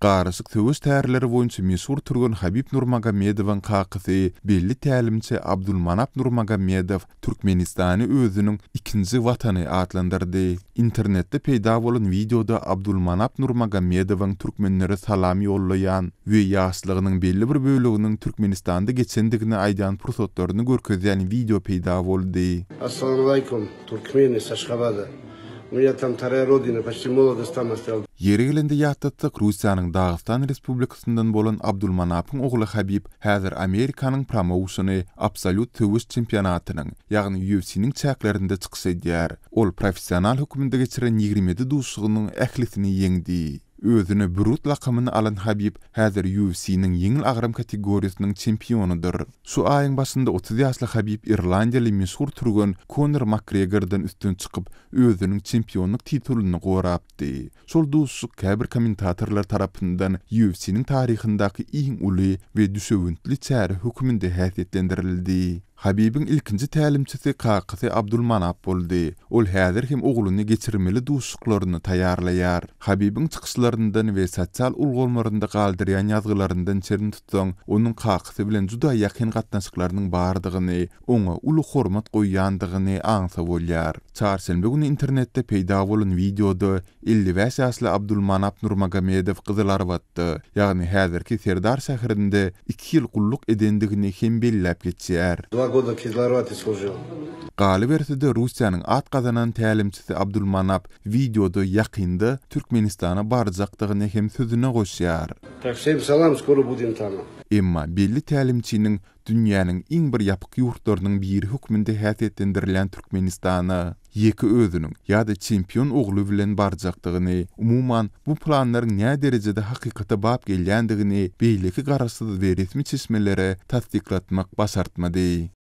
Garyşyk söweş tärleri boýunça meşhur türgen Habib Nurmagomedowyň kakasy, belli tälimçi Abdulmanap Nurmagomedow Türkmenistany özüniň ikinji Watany atlandyrdy. Internetde peýda bolan wideoda Abdulmanap Nurmagomedowyň türkmenlere salam ýollaýan we ýaşlygynyň belli bir böleginiň Türkmenistanda geçendigini aýdýan pursatlaryny görkezýän wideo peýda boldy. Assalamualaikum, Turkmeni s Aşgabada. Menya tam wtaraýa rodina, poçti molodost tam ostral. Ýeri gelende ýatlatsak, Russiýanyň Dagystan Respublikasyndan bolan Abdulmanapyň ogly Habib häzir Amerikanyň promouşeni Absolýut söweş çempionatynyň, ýagny UFC-niň çäklerinde çykyş edýär. Ol professional hökmünde geçiren 27 duşuşygynyň ählisini ýeňdi. Özüne Brut lakamyny alan Habib häzir UFC-niň ýeňil agram kategoriýasynyň çempionydyr. Şu aýyň başynda 30 ýaşly Habib irlandiýaly meşhur türgen Konor Makgregordan üstün çykyp, özüniň çempionlyk titulyny gorapdy. Şol duşuşyk käbir kommentatorlar tarapyndan UFC-niň taryhyndaky iň uly we düşewüntli çäre hökmünde häsiýetlendirildi. Habibiň ilkinji tälimçisi kakasy Abdulmanap boldy. Ol häzir hem ogluny geçirmeli duşuşyklaryna taýýarlaýar. Habibiň çykyşlaryndan we sosial ulgamlarynda galdyrýan ýazgylaryndan çen tutsaň, onuň kakasy bilen juda ýakyn gatnaşyklarynyň bardygyny, oňa uly hormat goýýandygyny aňsa bolýar. Çarşenbe güni internetde peýda bolan wideoda 55 ýaşly Abdulmanap Nurmagomedow Gyzylarbatda, ýagny häzirki Serdar şäherinde iki ýyl gulluk edendigini hem belläp geçýär. Dva goda Kizlarwate slujil. Galyberse-de, Russiýanyň at gazanan tälimçisi Abdulmanap wideoda ýakynda Türkmenistana barjakdygyny hem sözüne goşýar. Tak wsem salam skoro budem tama. Emma belli tälimçiniň dünýäniň iň bir ýapyk ýurtlarynyň biri hökmünde häsiýetlendirilýän Türkmenistana ýeke özüniň ýa-da çempion ogly bilen barjakdygyny, umuman, bu planlaryň näderejede hakykata bap gelýändigini beýleki garaşsyz we resmi çeşmelere tassyklatmak başartmady.